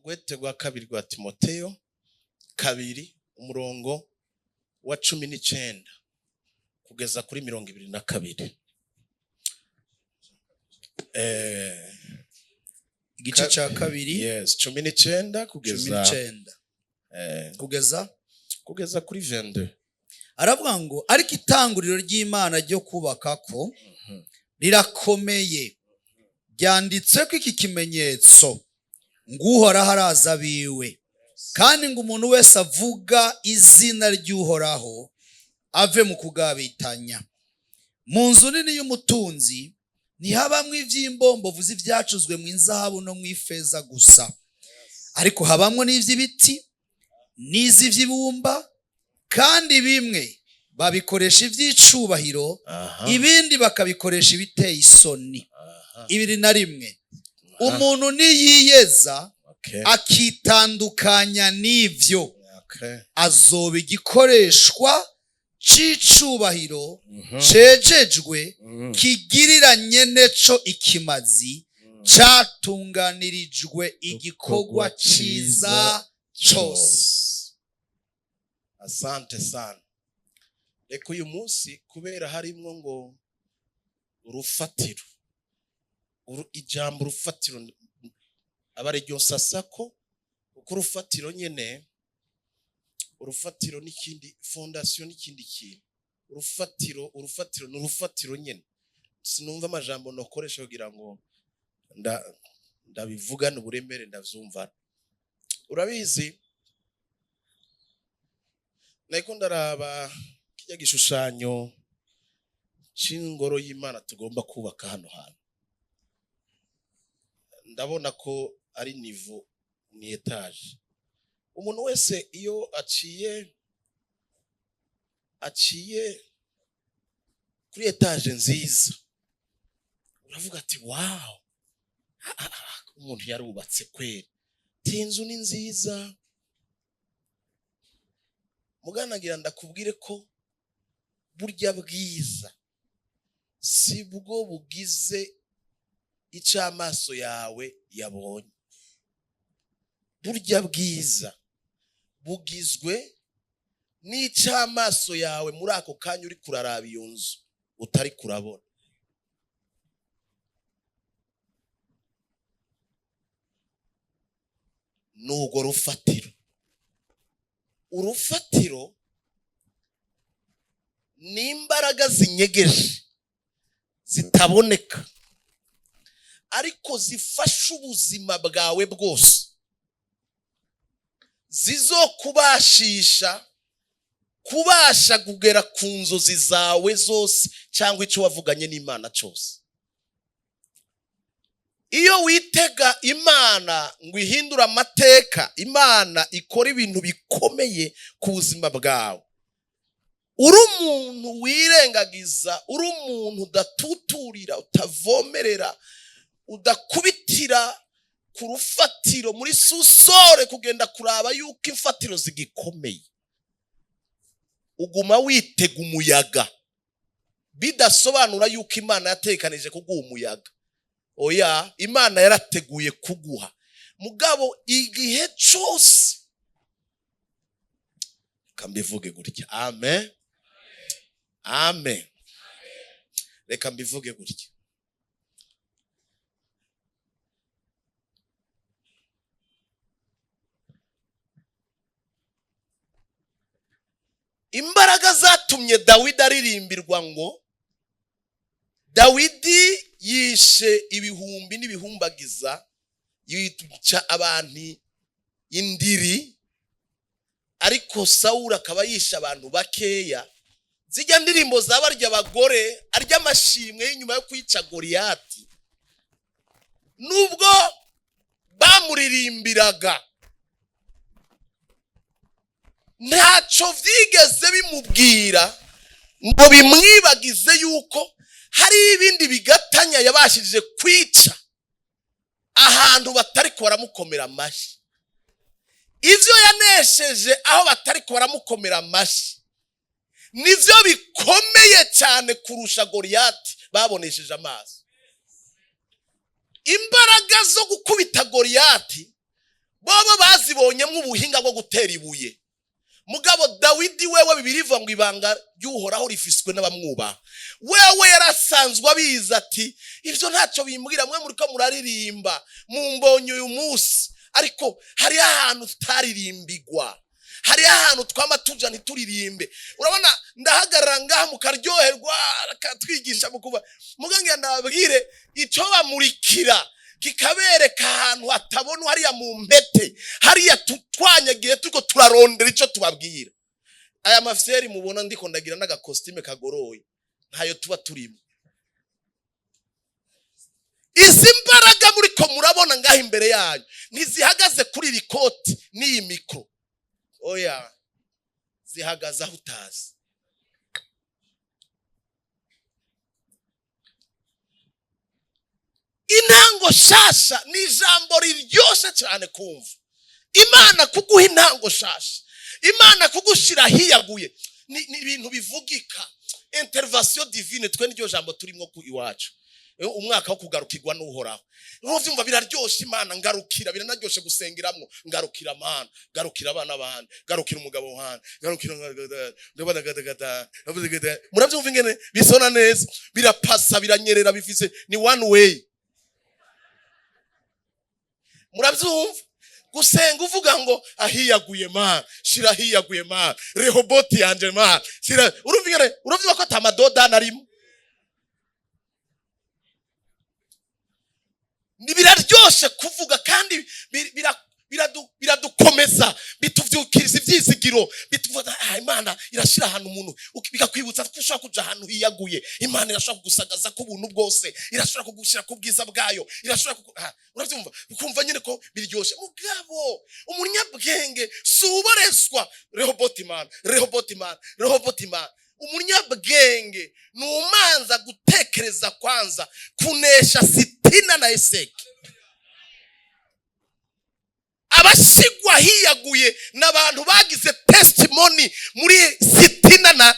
Urwete rwa kabiri rwa Timoteyo 2, umurongo wa 19 kugeza kuri 22. Igice cya kabiri. Yes, 19 Cumi kugeza n'icenda kugeza kugeza kuri 22. Aravuga ngo: "Ariko itanguriro ry'Imana ryo kubaka ko rirakomeye, ryanditse ko iki kimenyetso ngo: Uhoraho arazi abiwe, kandi ngo umuntu wese avuga izina ry'Uhoraho ave mu kugabitanya. Mu nzu nini y'umutunzi ntihabamwo iby'imbombovu z'ibyacuzwe mu inzahabu no mu ifeza gusa, ariko habamwo n'iby'ibiti n'iz'iby'ibumba, kandi bimwe babikoresha iby'icubahiro, ibindi bakabikoresha ibiteye isoni." 21: "Umuntu niyiyeza akitandukanya n'ibyo, azoba igikoreshwa c'icubahiro, cejejwe, kigiriranye neco ikimazi, catunganirijwe igikorwa ciza cose." Asante sana. Reka uyu munsi, kubera harimwo ngo urufatiro, ijambo urufatiro aba ari ryo nsasako, kuko urufatiro nyene, urufatiro n'ikindi, fondation n'ikindi kintu. Urufatiro, urufatiro ni urufatiro nyene. Sinumva amajambo nokoresha kugira ngo ndabivugane uburemere ndavyumva. Urabizi, nariko ndaraba kirya gishushanyo c'ingoro y'Imana tugomba kubaka hano hantu, ndabona ko ari niveau, ni étage. Umuntu wese iyo aciye kuri étage nziza, uravuga ati: "Wow, ah, ah, ah, umuntu yarubatse kweri, ti inzu ni nziza." Muganagira ndakubwire ko burya bwiza si bwo bugize icyo amaso yawe yabonye. Burya bwiza bugizwe n'icyo amaso yawe muri ako kanya uri kuraraba iyo nzu utari kurabona. Ni urwo rufatiro. Urufatiro ni imbaraga zinyegeje, zitaboneka, ariko zifasha ubuzima bwawe bwose, zizokubashisha kubasha kugera ku nzozi zawe zose cyangwa icyo wavuganye n'Imana cyose. Iyo witega Imana ngo ihindure amateka, Imana ikora ibintu bikomeye ku buzima bwawe, uri umuntu wirengagiza, uri umuntu udatuturira, utavomerera, udakubitira ku rufatiro muri sous-sol kugenda kuraba yuko imfatiro zigikomeye, uguma witega umuyaga, bidasobanura yuko Imana yatekanije kuguha umuyaga. Oya, Imana yarateguye kuguha, mugabo igihe cyose, reka mbivuge gutya, amen, amen, reka mbivuge gutya: Imbaraga zatumye Dawidi aririmbirwa ngo Dawidi yishe ibihumbi n'ibihumbagiza, yica abantu indiri, ariko Sawuli akaba yishe abantu bakeya, zijya ndirimbo za barya abagore arya amashimwe y'inyuma yo kwica Goriyati, nubwo bamuririmbiraga, ntacyo byigeze bimubwira ngo bimwibagize yuko hari ibindi bigatanya yabashije kwica ahantu batari baramukomera amashyi. Ibyo yanesheje aho batari baramukomera amashyi nibyo bikomeye cyane kurusha Goriyati babonesheje amaso. Imbaraga zo gukubita Goriyati Bobo bazibonyemo ubuhinga bwo gutera ibuye. Mugabo Dawidi wewe, bibiriva ngo ibanga ry'Uhoraho rifiswe n'abamwubaha. Wewe yarasanzwe abizi, ati ibyo ntacyo bimbwira, mwe muri ko muraririmba mumbonye uyu munsi, ariko hariho ahantu tutaririmbigwa, hariho ahantu twama tuja ntituririmbe. Urabona, ndahagarara ngaha mukaryoherwa, akatwigisha mukuva mugangira. Ndababwire, icyo bamurikira kikabereka ahantu hatabona, hariya mu mpete, hariya twanyagiye turiko turarondera icyo tubabwira. Aya mafyeri mubona ndiko ndagira n'agakositime kagoroye, ntayo tuba turimo. Izi mbaraga muriko murabona ngaho imbere yanyu ntizihagaze kuri iri koti n'iyi mikoro, oya, zihagaze aho utazi. Intango shasha ni ijambo riryoshe cyane kumva. Imana kuguha intango shasha, Imana kugushyira ahiyaguye, ni ibintu bivugika. Intervention divine, twe niryo jambo turimo ku iwacu. Umwaka wo kugarukirwa n'Uhoraho, uvyumva biraryoshe. Imana ngarukira, biranaryoshe gusengeramwo. Ngarukira Mana, garukira abana banje, garukira umugabo wanje, garukira. Muravyumva ingene bisona neza, birapasa, biranyerera, bifise ni one way. Murabyumva gusenga uvuga ngo ahiyaguye Mana, shira ahiyaguye Mana, Rehoboti yanje Mana, shira. Urumva ingene, uravyumva ko atamadodani arimo. Ni biraryoshe kuvuga kandi biradukomeza, bituvyukiriza ivyizigiro, bituvuga ah, Imana irashira ahantu umuntu, bikakwibutsa ko ushobora kuja ahantu hiyaguye. Imana irashobora kugusagaza ku buntu bwose, irashobora kugushyira ku bwiza bwayo, irashobora uravyumva, ukumva nyine ko biryoshe. Mugabo umunyabwenge si uborezwa Rehoboti Imana, Rehoboti Imana, Rehoboti Imana. Umunyabwenge ni umanza gutekereza kwanza kunesha Sitina na Eseki. Abashigwa hiyaguye ni abantu bagize testimony muri Sitina na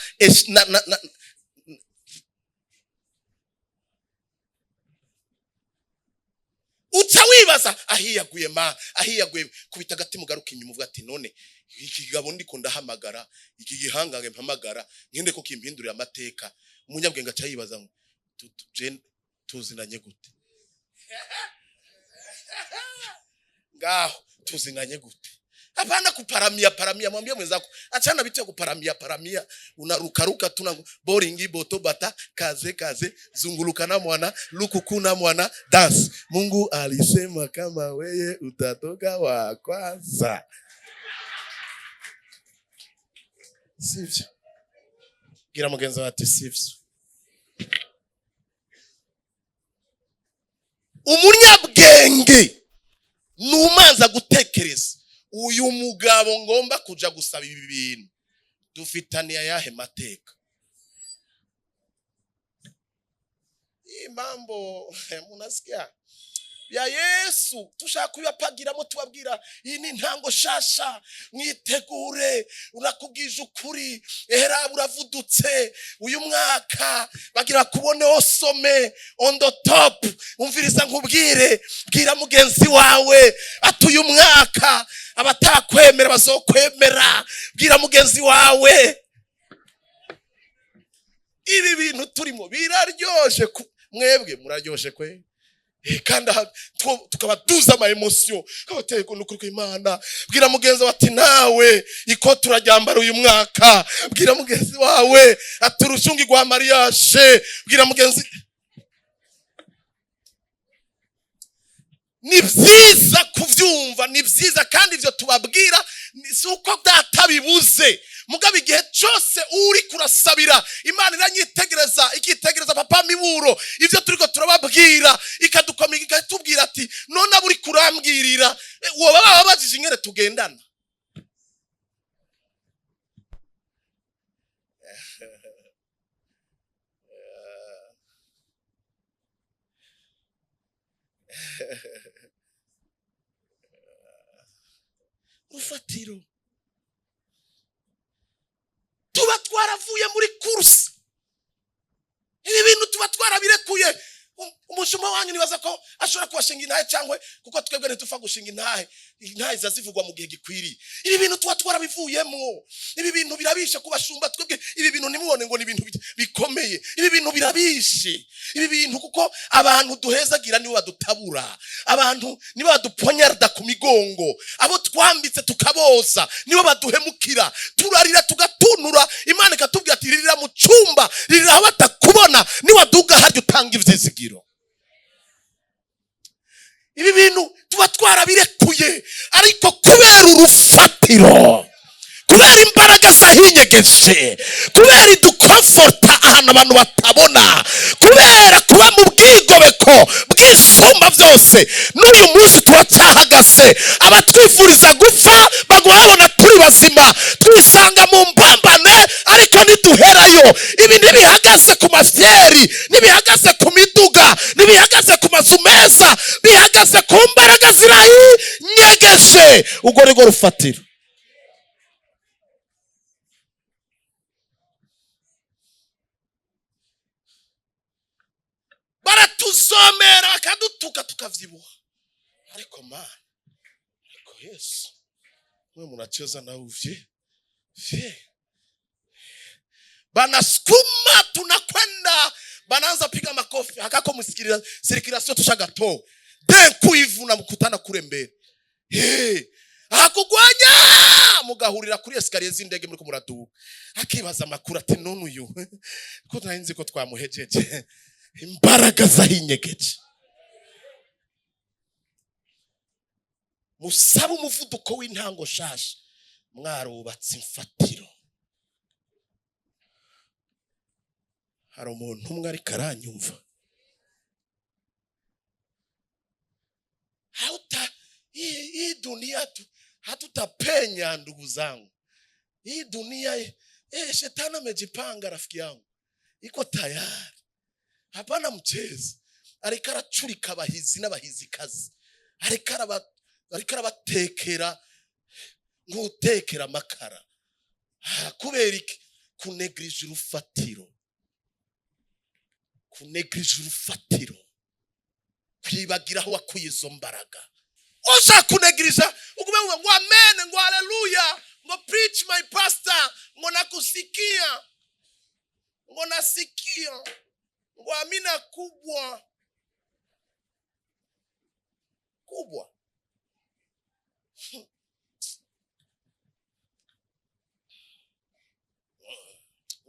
uca wibaza ahiyaguye ma ahiyaguye, kubita agati mugaruka inyuma, uvuga ati none iki kigabo ndiko ndahamagara, iki gihangange mpamagara ngende ko kimpindurira amateka. Umunyabwenge aca yibaza ngo tuzinanye gute ngaho, tuzinanye gute? Hapana kuparamia paramia. Mwambie mwenzako achana vitu ya kuparamia paramia, unarukaruka tuna boringi boto bata kaze kaze zunguluka na mwana lukukuna mwana dance. Mungu alisema kama weye utatoka wa kwanza, sivyo? Gira mugenzi wawe ati sivyo. Umunyabwenge ni umanza gutekereza uyu mugabo ngomba kuja gusaba ibi bintu dufitaniye ayahe mateka. Hii mambo munasikia ya Yesu tushaka kubibapagiramo, tubabwira iyi ni intango shasha, mwitegure. Urakubwije ukuri, ehera uravudutse uyu mwaka bagira kubone osome on the top. Umviriza nkubwire, bwira mugenzi wawe ati uyu mwaka abatakwemera bazokwemera. Bwira mugenzi wawe, ibi bintu turimo biraryoshe, mwebwe muraryoshe kwe. Kandi aha tukaba tuzi ama émotion kabateye n'ukuri kw'Imana. Bwira mugenzi wawe ati nawe iko turaryambara uyu mwaka. Bwira mugenzi wawe ati urushungi rwa mariage. Bwira mugenzi, ni byiza kubyumva, ni byiza kandi ibyo tubabwira si uko data bibuze. Mugabo igihe cyose uri kurasabira, Imana iranyitegereza, ikitegereza papa Miburo, ibyo turiko turababwira, ikadukomika, ikatubwira ati none abo uri kurambwirira, woba bababajije ingene tugendana? Urufatiro tuba twaravuye muri course, ibi bintu tuba twarabirekuye. Umushumba wanyu nibaza ko ashobora kubashinga intahe, cyangwa kuko twebwe ntitupfa gushinga intahe. Intahe ziza zivugwa mu gihe gikwiriye. Ibi bintu tuba twarabivuyemo. Ibi bintu birabishe kubashumba twebwe. Ibi bintu ntimubone ngo ni ibintu bikomeye. Ibi bintu birabishe, ibi bintu, kuko abantu duhezagira nibo badutabura, abantu nibo baduponyarda ku migongo, abo twambitse tukaboza nibo baduhemukira. Turarira tugatunura, Imana ikatubwira ati: "Ririra mu cyumba, ririra aho batakubona, niwaduga harya utanga ivyizigiro." Ibi bintu tuba twarabirekuye, ariko kubera urufatiro, kubera imbaraga zahinyegeje, kubera idukomforta ahantu abantu batabona, kubera kuba mu bwigobeko bw'isumba byose, n'uyu munsi turacyahagaze. Abatwifuriza gupfa baguma babona turi bazima. Twisanga mu mbambane, ariko ntiduherayo. Ibi ntibihagaze ku mafyeri, ntibihagaze ku miduga, ntibihagaze ku mazu meza, bihagaze ku mbaraga zirayinyegeje. Urwo ni rwo rufatiro. Baratuzomera, bakadutuka, tukavyibuha, ariko Mana, ariko Yesu, mwe munacheza na uvye vye. Banasukuma, tunakwenda, banaanza piga makofi hakako musikiliza circulation tushagato denku ivu na mkutana kure mbere. Hey, akugwanya mugahurira kuri escalier z'indege muri ko muraduka, akibaza amakuru ati: "None uyu ko nari nzi ko twamuhejeje?" Imbaraga zahinyegeje. Musabe umuvuduko w'intango shasha mwarubatse imfatiro. Hari umuntu umwe ariko aranyumva. Hauta hii dunia tu hatutapenya, ndugu zangu. Hii dunia, shetani amejipanga, rafiki yangu, iko tayari, hapana mchezo. Ariko aracurika abahizi n'abahizikazi, ariko arabatekera nk'utekera amakara. Ah, kubera iki? Kunegirije urufatiro, kunegirije urufatiro, kwibagira aho wakuye izo mbaraga. Ushaka kunegirija, ugume wumva ngo amen, ngo haleluya, ngo preach my pastor, ngo nakusikia, ngo nasikia, ngo amina kubwa kubwa.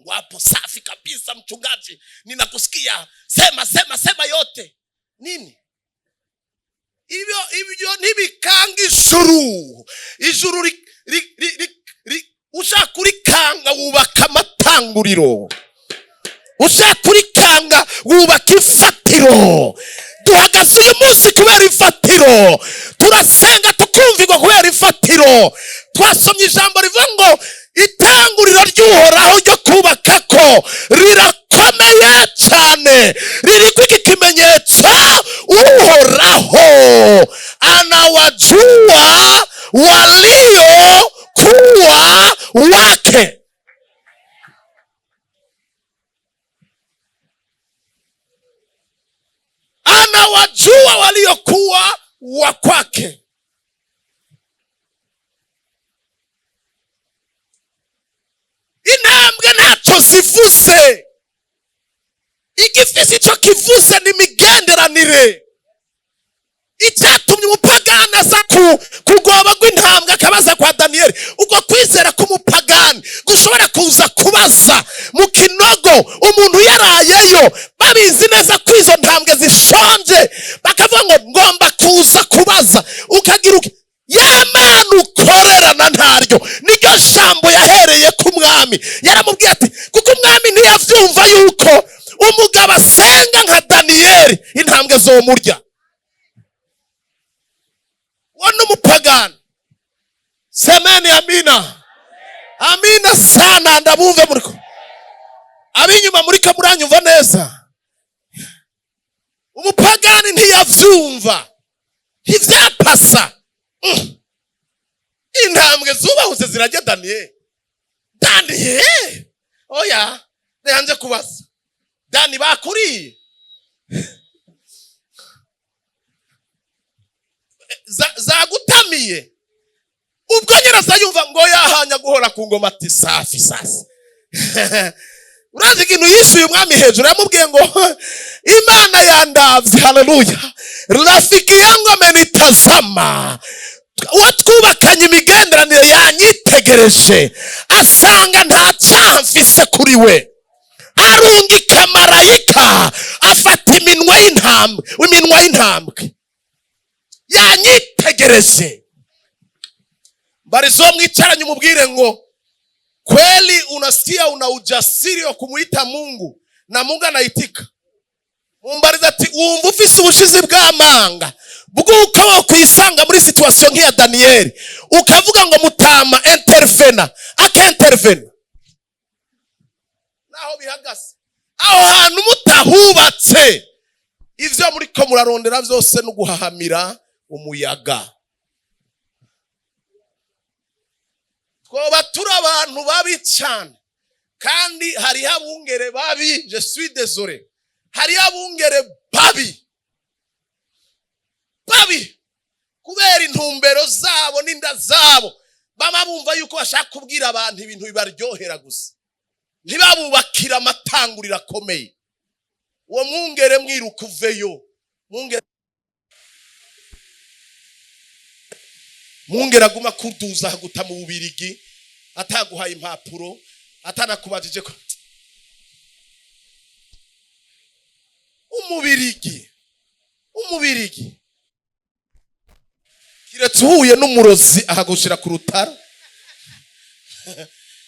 Wapo safi kabisa, mchungaji, ninakusikia, sema, sema, sema yote. Nini ibyo? Ntibikanga ijuru. Ijuru ushaka kurikanga wubaka amatanguriro, ushaka kurikanga wubaka ifatiro. Duhagaze uyu munsi kubera ifatiro. Turasenga tukumvirwa kubera ifatiro. Twasomye ijambo rivuga ngo itanguriro ry'Uhoraho ryo kubaka ko rirakomeye cyane, ririko iki kimenyetso: Uhoraho anawajua walio kuwa wake. Anawajua waliokuwa wa kwake. Intambwe ntacyo zivuze. Igifise icyo kivuze ni imigenderanire. Icyatumye umupagani aza ku kugoba rw'intambwe akabaza kwa Daniyeli, ubwo kwizera k'umupagani gushobora kuza kubaza mu kinogo umuntu yarayeyo, babizi neza ko izo ntambwe zishonje, bakavuga ngo ngomba kuza kubaza, ukagira uti ya Mana ukorerana ntaryo. Niryo jambo yahereye ku mwami. Yaramubwiye ati, kuko umwami ntiyavyumva yuko umugabo asenga nka Daniyeli intambwe zomurya. Uwo ni umupagani. Semeni amina, amina sana. Ndabumve muriko ab'inyuma, muriko muranyumva neza. Umupagani ntiyavyumva, ntivyapasa. Intambwe zubahutse zirajya Daniyeli. Daniyeli, oya, reka kubaza Dani bakuriye. Zagutamiye ubwo nyine aza yumva ngo yahanya guhora ku ngoma, ati: "Safi sasa." Urazi ikintu yishuye umwami hejuru? Yamubwiye ngo: "Imana yandavye, haleluya, rafiki yangu amenitazama, uwo twubakanye imigenderanire yanyitegereje, asanga nta cyaha mfise kuri we, arungika marayika afata iminwa y'intambwe, iminwa y'intambwe yanyitegereje." Mbarizo mwicaranye umubwire ngo: "Kweli unasikia una ujasiri wa kumuita Mungu na Mungu anaitika?" Mumbariza ati: "Wumva ufise ubushizi bw'amanga bw'uko wokwisanga muri situation nk'iya Daniyeli, ukavuga ngo: 'Mutama, intervena', akintervena?" Naho bihagaze aho hantu mutahubatse, ivyo muriko murarondera vyose no guhahamira umuyaga. Twoba turi abantu babi cyane, kandi hariho abungere babi. Je suis désolé, hariho abungere babi babi kubera intumbero zabo n'inda zabo. Bama bumva yuko bashaka kubwira abantu ibintu bibaryohera gusa, ntibabubakire amatanguriro akomeye. Uwo mwungere mwiruka uveyo. Mwungere aguma kuduza aguta mu Bubirigi, ataguhaye impapuro, atanakubajije ko umubirigi, kiretse uhuye n'umurozi akagushira ku rutara.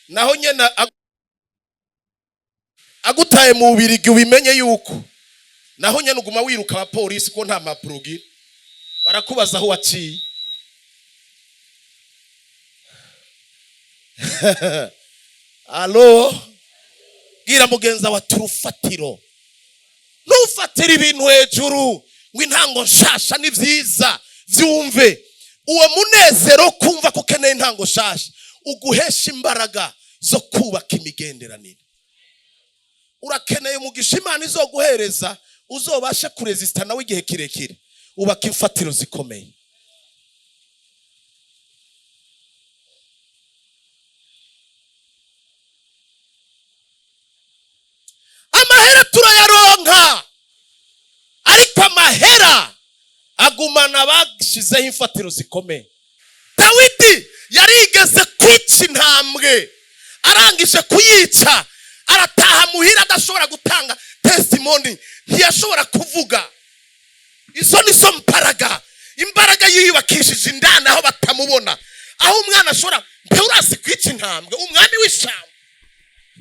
Naho nyene agutaye mu Bubirigi, ubimenye yuko naho nyene uguma wiruka abapolisi, ko nta mpapuro ugira, barakubaza aho waciye. Alo, bwira mugenzi wawe ati: "Urufatiro." Ntufatire ibintu hejuru ngo intango nshasha ni byiza. Byumve, uwo munezero wo kumva ko ukeneye intango nshasha uguhesha imbaraga zo kubaka imigenderanire. Urakeneye umugisha Imana izoguhereza, uzobashe kurezisita nawe igihe kirekire. Ubaka imfatiro zikomeye. Amahera turayaronka, ariko amahera agumana bashyizeho imfatiro zikomeye. Dawidi yarigeze kwica intambwe, arangije kuyica arataha muhira adashobora gutanga testimony, ntiyashobora kuvuga. Izo ni zo mbaraga, imbaraga yiyubakishije indani aho batamubona, aho umwana ashobora. Mbe urazi kwica intambwe, umwami w'ishyamba,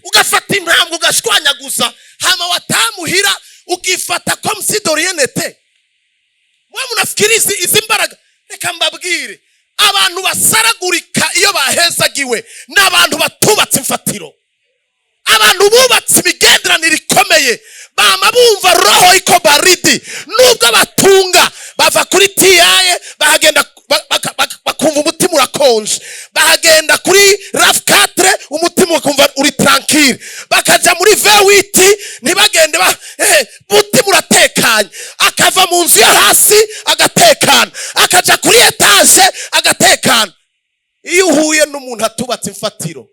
ugafata intambwe ugashwanyaguza, hama watamuhira ukifata comme si de rien n'était? Mwe munafikiri izi mbaraga? Reka mbabwire, abantu basaragurika iyo bahezagiwe ni abantu batubatse imfatiro. Abantu bubatse imigenderanire ikomeye bama bumva roho iko baridi. Nubwo batunga, bava kuri tiyaye bahagenda bakumva umutima urakonje, bahagenda kuri RAV4 umutima ukumva uri tranquille, bakaja muri V8 ntibagende ba umutima uratekanye, akava mu nzu yo hasi agatekana, akaja kuri étage agatekana. Iyo uhuye n'umuntu atubatse imfatiro,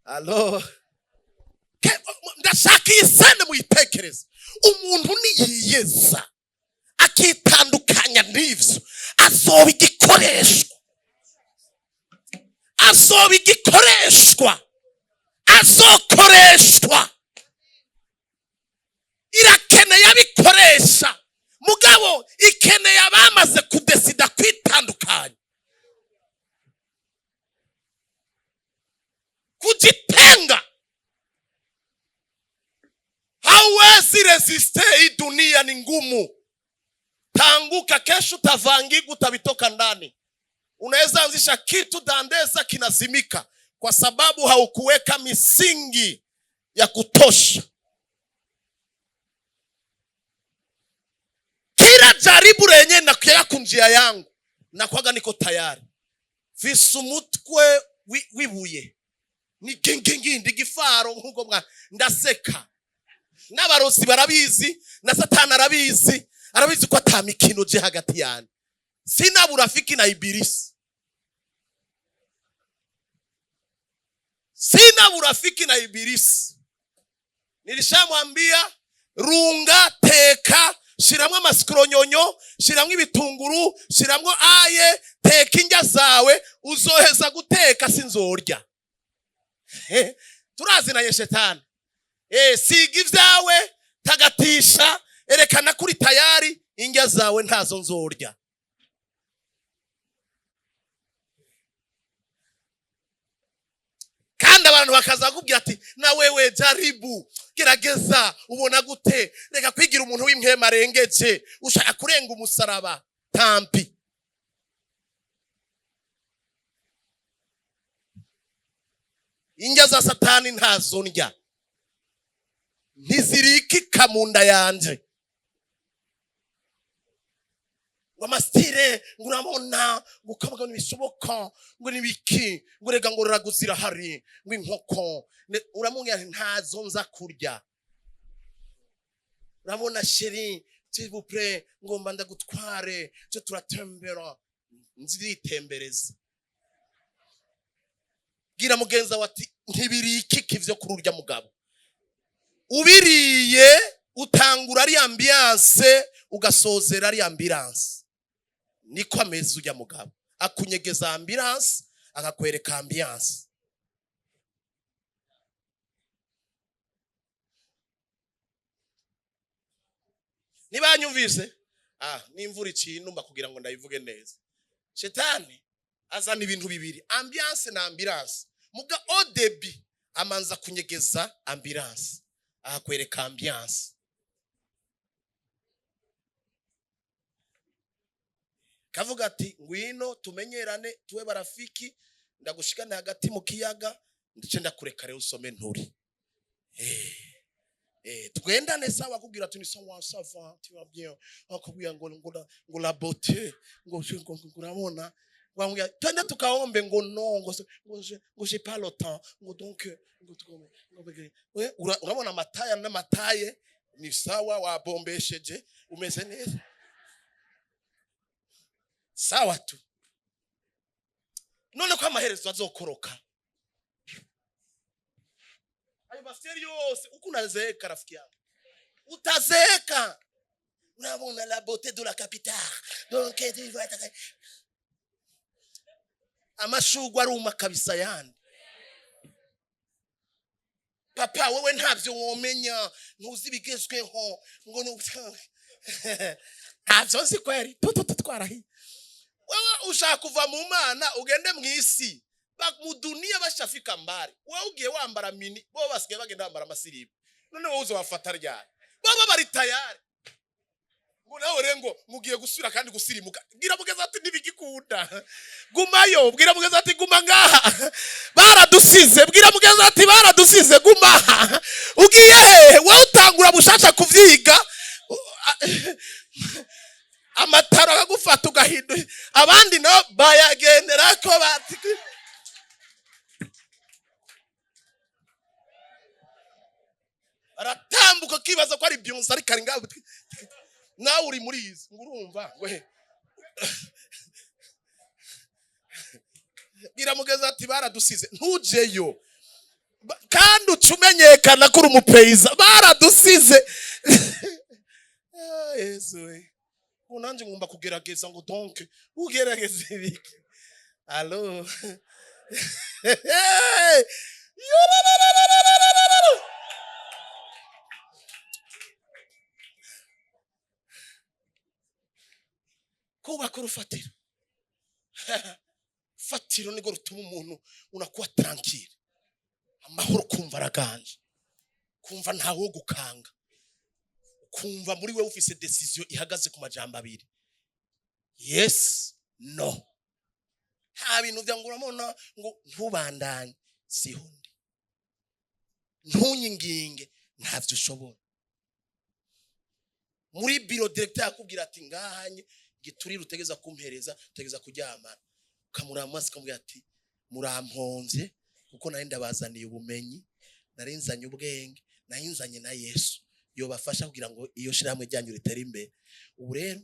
alo, ndashaka iyi scène muyitekereze. Umuntu niyiyeza akitandukanya n'ivyo, azoba igikoreshwa, azoba igikoreshwa, azokoreshwa. Irakeneye abikoresha, mugabo ikeneye abamaze kudesida kwitandukanya, kujitenga. Hauwezi résister, hii dunia ni ngumu. Taanguka kesho, utavangika, utavitoka ndani. Unaweza anzisha kitu dandeza kinazimika kwa sababu haukuweka misingi ya kutosha. Kila jaribu lenye nakuya kunjia yangu, nakwaga niko tayari. Mfise umutwe wibuye. Ni gingingindi igifaro nk'uko mwa ndaseka. N'abarozi barabizi, na Satani arabizi, arabizi ko ata mikino je hagati yanjye. Sina burafiki na Ibilisi, sina burafiki na Ibilisi. Nilishamwambia runga, teka, shiramwo amasikoronyonyo, shiramwo ibitunguru, shiramwo aye, teka indya zawe, uzoheza guteka sinzorya. Turazinanye shetani. Siga ibyawe, tagatisha, erekana kuri tayari, indya zawe ntazo nzorya. Kandi abantu bakaza kukubwira ati na wewe jaribu, gerageza, ubona gute, reka kwigira umuntu w'impwema arengeje, ushaka kurenga umusaraba, tampi. Indya za Satani ntazo ndya, ntizirikika mu nda yanje. Ngo amasitire, ngo urabona, ngo ukavuga ngo ntibishoboka, ngo nibiki, ngo rega ngo ruraguze irahari, ngo inkoko, uramubwira nti ntazo nza kurya. Urabona chéri, s'il vous plaît, ngomba ndagutware, cyo turatembera, nziritembereza. Bwira mugenzi wawe ati ntibirikika ivyo kuri urya mugabo. Ubiriye utangura ari ambiance, ugasozera ari ambulance. Niko ameze urya mugabo, akunyegeza ambulance akakwereka ambiance. Nibanyumvise? N'imvura iciye inuma kugira ngo ndayivuge neza. Shetani azana ibintu bibiri, ambiance na ambulance. Muga au début amanza kunyegeza ambulance akakwereka ambiance. Kavuga ati ngwino tumenyerane, tuwe barafiki, ndagushikane hagati mu kiyaga, ndetse ndakureka rero usome nturi. Twendane sawa, akubwira ati ni sawa, ça va, tu vas bien, akubwira ngo ngo la beauté, ngo ngo ngo urabona, wamubwira twende tukaombe, ngo no, ngo ngo ngo j'ai pas le temps, ngo donc ngo tukome ngo we, urabona amataya n'amataye ni sawa, wabombesheje, umeze neza, sawa tu. None ko amaherezo azokoroka ayo maseri yose, uko unazeeka rafiki yangu, utazeeka. Urabona la beauté de la capitale, donc tu vas amashugwe aruma kabisa yandi. Papa wewe ntabyo womenya, ntuzi ibigezweho, ngo ntabyo nzi kweri, tutu twarahiye. Wewe ushaka kuva mu Mana ugende mu isi, mu dunia bashafika mbali. Wewe ugiye wambara mini, bo basigaye bagenda bambara amasirimu, none wowe uzobafata ryari? Baba bari tayari. Ngo nawe rero ngo mugiye gusubira kandi gusirimuka. Bwira mugezi ati ntibigikunda, gumayo. Bwira mugezi ati guma ngaha, baradusize. Bwira mugezi ati baradusize, guma aha. Ugiye hehe wowe? Utangura bushasha kuvyiga, amataro akagufata ugahindura, abandi nabo bayagenderako bati aratambuka, akibaza ko ari Beyonce, ariko ari ngaho nawe uri muri izi, ngo urumva we. Bwira mugezi ati baradusize, ntujeyo. Kandi uca umenyekana ko uri umupeyiza, baradusize. Ah, Yesu we, ubu nanjye ngomba kugerageza, ngo donc ugerageze ibiki? Allo. Yororororororororo. Kubaka urufatiro, fatiro nirwo rutuma umuntu unakuwa tranquille, amahoro, kumva araganje, kumva ntawe wo gukanga, kumva muri we ufise décision ihagaze ku majambo abiri, yes, no. Nta bintu bya ngo urabona, ngo ntubandanye, siho ndi, ntunyinginge, ntavyo ushobora. Muri bureau directeur akubwira ati ngahanye giturire, utegeza kumpereza, utegeza kuryamana, ukamuraba mu maso ukamubwira ati muramponvye. Kuko nari ndabazaniye ubumenyi, nari nzanye ubwenge, nari nzanye na Yesu yobafasha kugira ngo iyo shirahamwe ryanyu ritere imbere. Ubu rero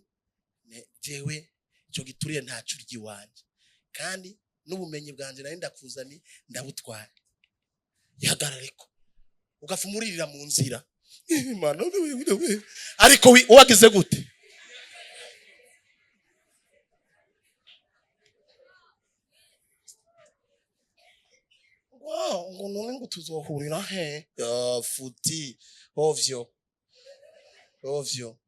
jewe ico gituriye ntaco urya iwanje, kandi n'ubumenyi bwanje nari ndakuzaniye ndabutwara. Ihagarareko ugapfa umuririra mu nzira. Imana, ariko wagize gute? Wow, ngo none ngo tuzohurira he? Ya, futi ovyo ovyo.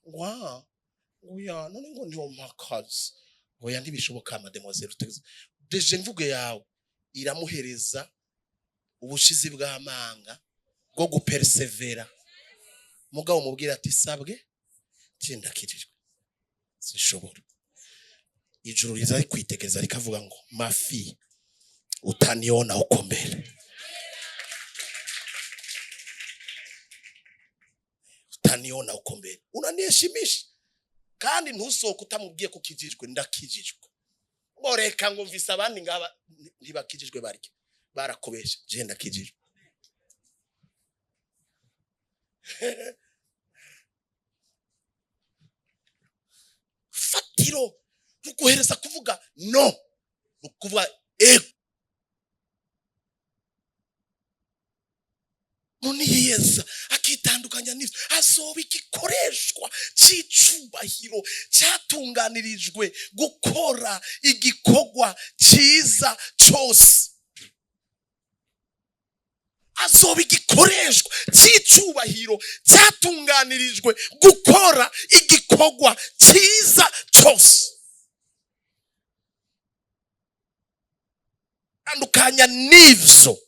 Wa oya, none ngo ntiyompa akazi. Oya, ntibishoboka, mademoiselle. Utegeze déjà imvugo yawe iramuhereza ubushizi bw'amanga bwo gupersevera. Mugabo mubwira ati: "Sabwe, ndakijijwe, sinshobora." Ijuru riza rikwitegereza rikavuga ngo: "Ma fille, utaniona huko mbele, utaniona huko mbele, unaniheshimisha." Kandi ntusohoke utamubwiye ko ukijijwe. Ndakijijwe. Ngo reka, ngo mvise abandi ngaba ntibakijijwe, barya barakobesha, je ndakijijwe. Fatiro ruguhereza kuvuga no, rukuvuga ego. None yiyeza akitandukanya n'ivyo, azoba igikoreshwa c'icubahiro cyatunganirijwe gukora igikorwa cyiza cyose. Azoba igikoreshwa c'icubahiro cyatunganirijwe gukora igikorwa cyiza cyose. Tandukanya n'ivyo.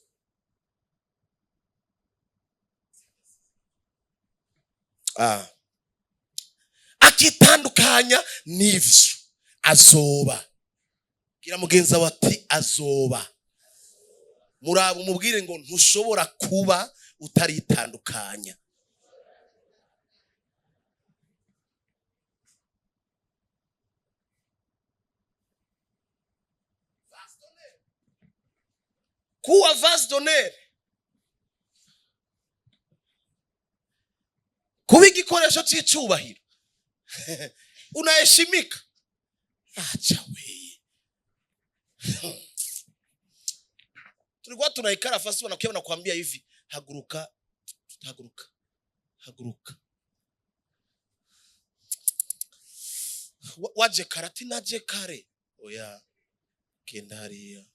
Akitandukanya n'ivyo, azoba. Bwira mugenzi wawe ati: "Azoba." Muraba umubwire ngo: "Ntushobora kuba utaritandukanya." Kuwa vase d'honneur, kuba igikoresho cy'icubahiro, unaheshimika. Acha weye, tulikuwa tunaikala fasi, wanakuja wanakuambia hivi: "Haguruka, haguruka, haguruka." Waje kare? Ati: "Naje kare." "Oya, genda hariya."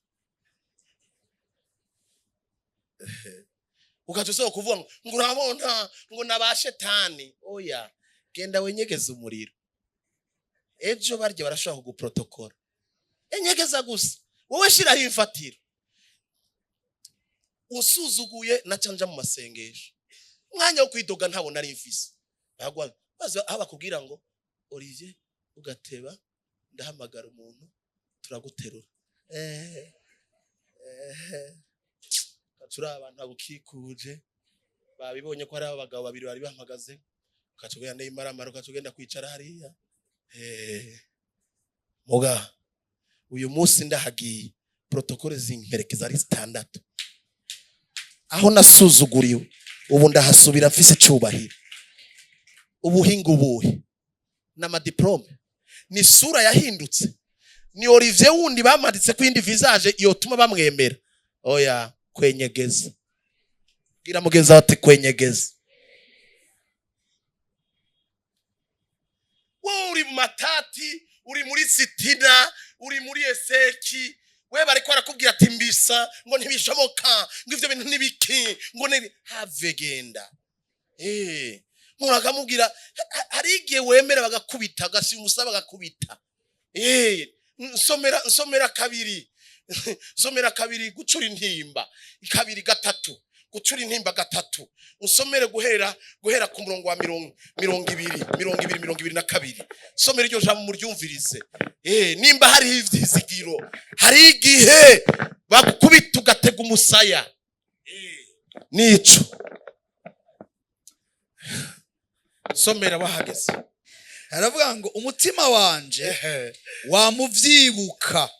Ugaca usaba kuvuga ngo urabona ngo naba shetani. Oya, genda wenyegeze umuriro. Ejo barya barashobora kuguprotokora. Enyegeza gusa, wowe shiraho imfatiro. Usuzuguye, naca nja mu masengesho. Umwanya wo kwidoga ntabwo nari mfise. Bagwa baza aho bakubwira ngo: "Olivier, ugateba, ndahamagara umuntu turaguterura." Turi abantu bagukikuje babibonye ko hari abagabo babiri bari bahagaze, ukaca ugenda n'imaramara, ukaca ugenda kwicara hariya. Muga uyu munsi ndahagiye, protocole zimperekeza ari zitandatu. Aho nasuzuguriwe, ubu ndahasubira mfise icyubahiro. Ubuhinga ubuhe? N'amadiplome? Ni isura yahindutse? Ni Olivier wundi bamanitse ko iyindi visage yotuma bamwemera? Oya, kwenyegeza. Bwira mugenzi wawe ati: "Kwenyegeza." Wowe uri mu matati, uri muri sitina, uri muri eseki. We bariko barakubwira ati: "Mbisa," ngo: "Ntibishoboka," ngo: "Ivyo bintu nibiki," ngo nibi have. Genda. Umuntu akamubwira, hari igihe wemera bagakubita, agasiba umusa bagakubita. Nsomera, nsomera kabiri, nsomera kabiri, gucura intimba kabiri, gatatu, gucura intimba gatatu. Usomere guhera ku murongo wa 20, 20, 22. Somera iryo jambo muryumvirize. Nimba hariho ivyizigiro, hari igihe bakubita ugatega umusaya. Nico somera wahageze. Aravuga ngo: "Umutima wanje wamuvyibuka."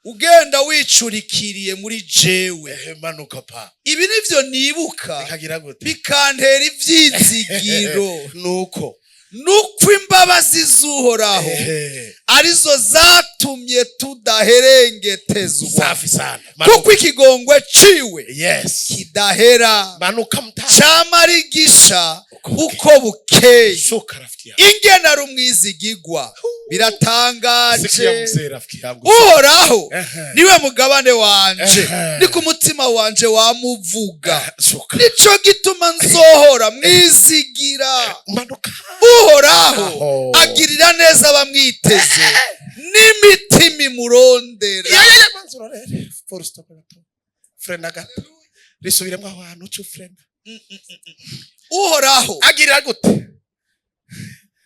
Ugenda wicurikiriye muri jewe. Ehe, manuka pa. Ibi nivyo nibuka, bikagira gute? Bikantera ivyizigiro. Nuko Nuko imbabazi z'Uhoraho arizo zatumye tudaherengetezwa, Safi sana. kuko ikigongwe ciwe kidahera, Manuka mtaa. Cama ari gisha Uko bukeye. uko bukeye. Shuka rafiki yangu. Ingene ari umwizigigwa biratangaje. Sikia mzee, rafiki yangu. Uhoraho niwe mugabane wanje, niko umutima wanje wamuvuga. Shuka. Nico gituma nzohora mwizigira. Manuka. Uhoraho Aho. agirira neza abamwiteze n'imitima imurondera. Ya, ya, ya, manzi urorere. Full stop gato. Frena gato. Risubiremo aho hantu uca ufrena. Uhoraho Agirira gute?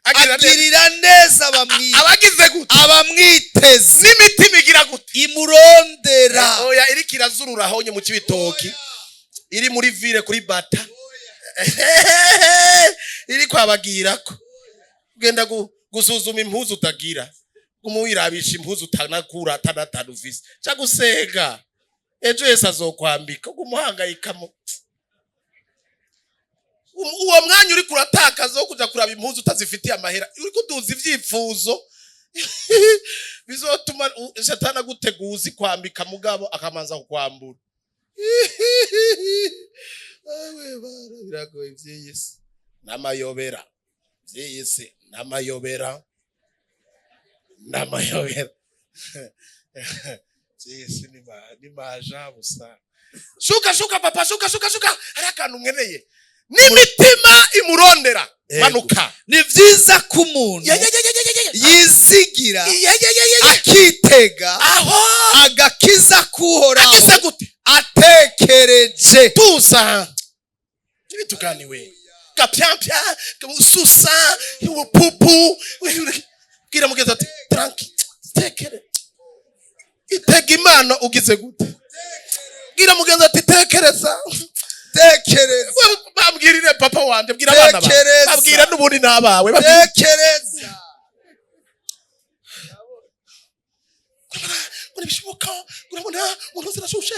Agirira neza. Agirira neza abamwiteze. Abagize gute? Abamwiteze. N'imitima igira gute? Imurondera. Oya, iriko irazurura honye mu Kibitoki, iri muri ville kuri bata, iri kwabagirako ugenda gusuzuma impuzu utagira, guma wirabisha impuzu utanakura atanatanu ufise, ca gusenga ejo Yesu azokwambika. Guma uhangayikamo uwo mwanya uriko uratakaza wo kuja kuraba impuzu utazifitiye amahera, uriko uduza ivyifuzo bizotuma Satani aguteguza kwambika, mugabo akamanza kukwambura. Awe bara, biragoye ivy'iyi si n'amayobera, ivy'iyi si n'amayobera, n'amayobera, ivy'iyi si ni majabu sana. Shuka, shuka papa, shuka, shuka, shuka. Hari akantu nkeneye n'imitima imurondera. Ego. Manuka. Ni vyiza ko umuntu Ya, ya, ya, ya, ya, ya, ya. yizigira, Ya, ya, ya, ya, ya. akitega Aho. agakiza k'Uhoraho Agize gute? atekereje. Tuza ntibituganiwe gapyampya susa ubupupu. Bwira mugenzi ati tranki, tekere, itega Imana. Ugize gute? Bwira mugenzi ati tekereza. Tekereza. Bambwirire papa wanje, bwira abana bawe. Tekereza. Babwira n'ubundi n'abawe. Babwire. Tekereza. Ngo ntibishoboka, urabona ngo ntuzi irashushe,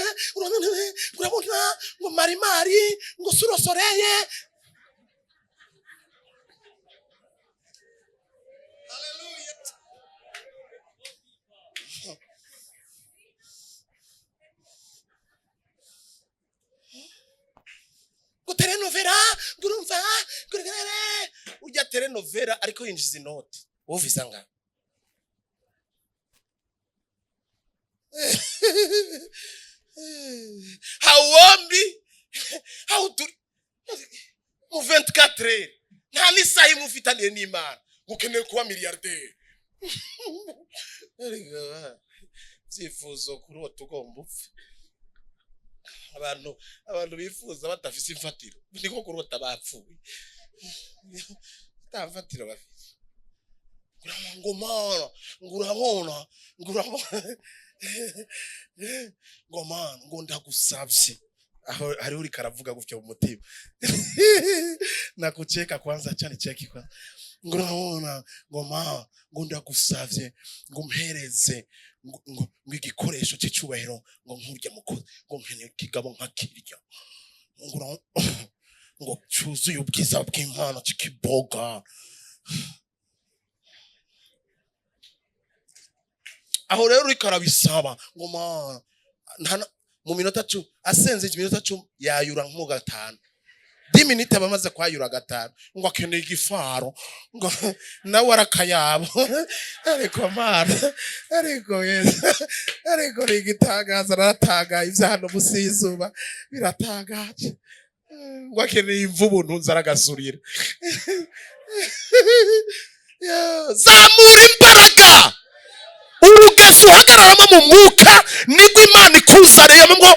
urabona ngo marimari ngo surosoreye. Ngo telenovela, ngo urumva ngo rere urya telenovela, ariko yinjiza inoti wumvise angana. Hauombi, hauturi mu 24 heures, nta n'isaha imwe ufitaniye n'Imana, ngo ukeneye kuba miliyarderi. Ariko ibyifuzo kurota ugomba upfe. Abantu bifuza badafise imfatiro niko kurota bapfuye, ata mfatiro bafise. Ngo Mana, ngo urabona, ngo urabona, ngo Mana, ngo ndagusabye. Aho hariho uriko aravuga gutyo mu mutima, nakucheka kwanza cyane, cheki kwanza. Ngo urabona, ngo Mana, ngo ndagusavye, ngo mpereze ngo igikoresho cy'icubahiro, ngo nkurya mukozi, ngo nkeneye ikigabo nka kirya, ngo cyuzuye ubwiza bw'Imana kikiboga. Aho rero uriko arabisaba ngo Mana, mu minota 10 asenze, iminota 10 yayura nko gatanu, 10 minutes aba amaze kwayura gatanu, ngo akeneye igifaro, ngo nawe arakayabo. Ariko Mana, ariko Yesu, ariko ni igitangaza, naratangaye, ibyo hano munsi y'izuba biratangaje. Ngo akeneye imvubu, ntunze aragasurira. Zamura imbaraga, urugeso uhagararamo mu mwuka nibwo Imana ikuzaniyemo, ngo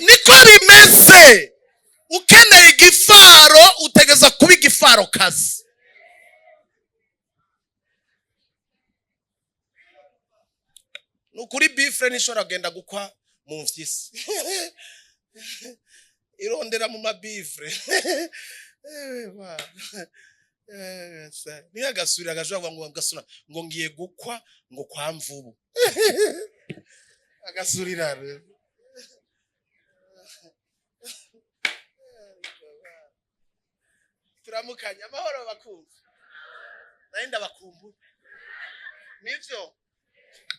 niko bimeze. Ukeneye igifaro, utegeza kuba igifaro kazi. Ni ukuri, bifure ntishobora kugenda gukwa mu mfyisi, irondera mu mabifure. Ewe Bwana. Niyo agasubira agashobora kuvuga ngo gasura ngo ngiye gukwa ngo kwa Mvubu, agasurira. Turamukanye amahoro bakumva, nari ndabakumbuye, nivyo